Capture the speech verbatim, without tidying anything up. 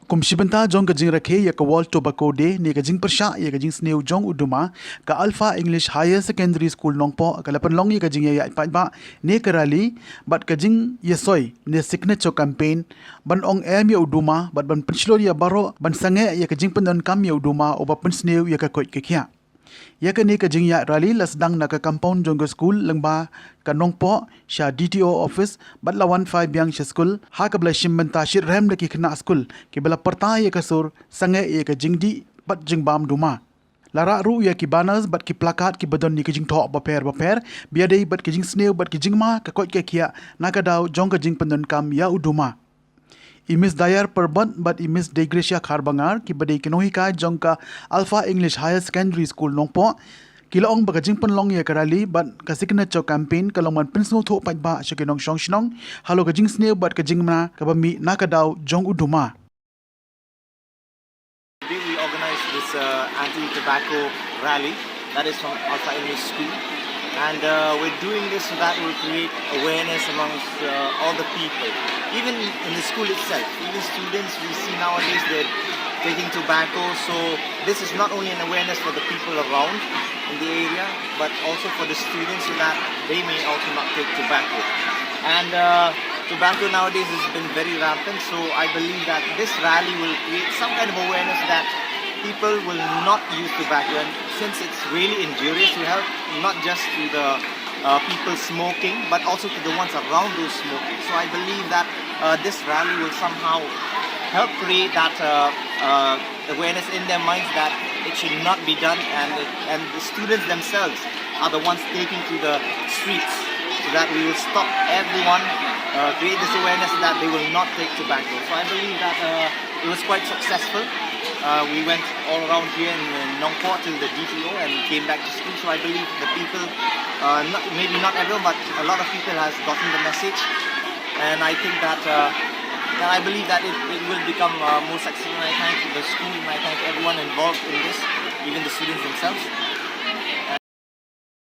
Kum shi bynta jong ka jingrakhe ïa ka World Tobacco Day ne ka jingpyrshah ïa ka jingsniew jong u duma, ka Alpha English Higher Secondary School Nongpoh ka la pynlong ïa ka jingïaid paidbah ne ka rally bad ka jingïasoi ne signature campaign ban ong em ïa u duma bad ban pynshlur ïa baroh ban sangeh ïa ka jingpyndonkam ïa u duma uba pynsniew ïa ka koit ka khiah. Ïa kane ka jingïaid rally la sdang na ka compound jong ka skul lyngba ka Nongpoh sha D T O office bad la wan phai biang sha skul ha kaba la shim bynta shitrhem da ki khynnah skul kiba la pyrta ïa ka sur sangeh ïa ka jingdih bad jingbam duma. La rah ruh ïa ki banners bad ki placard kiba don ïa ki jingthoh bapher bapher ba ïadei bad ki jingsniew bad ki jingma ka koit ka khiah na ka daw jong ka jingpyndonkam ïa u duma. I Miss Dayar Parbot bad i Miss Degresia Kharbangar kiba dei ki nonghikai jong ka Alpha English Higher Secondary School Nongpoh ki la ong ba ka jingpynlong ïa ka rally bad ka signature campaign ka long ban pynsngewthuh paidbah sha ki nongshong shnong halor ka jingsniew bad ka jingma kaba mih na ka daw jong u duma. Today we organized this uh, anti-tobacco rally that is from Alpha English School, and uh, we're doing this so that we'll create awareness amongst uh, all the people, even in the school itself. Even students we see nowadays, they're taking tobacco. So this is not only an awareness for the people around in the area, but also for the students so that they may also not take tobacco. And uh, tobacco nowadays has been very rampant, so I believe that this rally will create some kind of awareness that people will not use tobacco. And since it's really injurious to health, not just to the uh, people smoking, but also to the ones around those smoking. So I believe that uh, this rally will somehow help create that uh, uh, awareness in their minds that it should not be done, and it, and the students themselves are the ones taking to the streets, so that we will stop everyone, uh, create this awareness that they will not take tobacco. So I believe that uh, it was quite successful. Uh, we went all around here in, in Nongpoh till the D T O and came back to school. So I believe the people, uh, not, maybe not everyone, but a lot of people has gotten the message, and I think that, uh, and I believe that it, it will become uh, more successful. And I thank the school and I thank everyone involved in this, even the students themselves.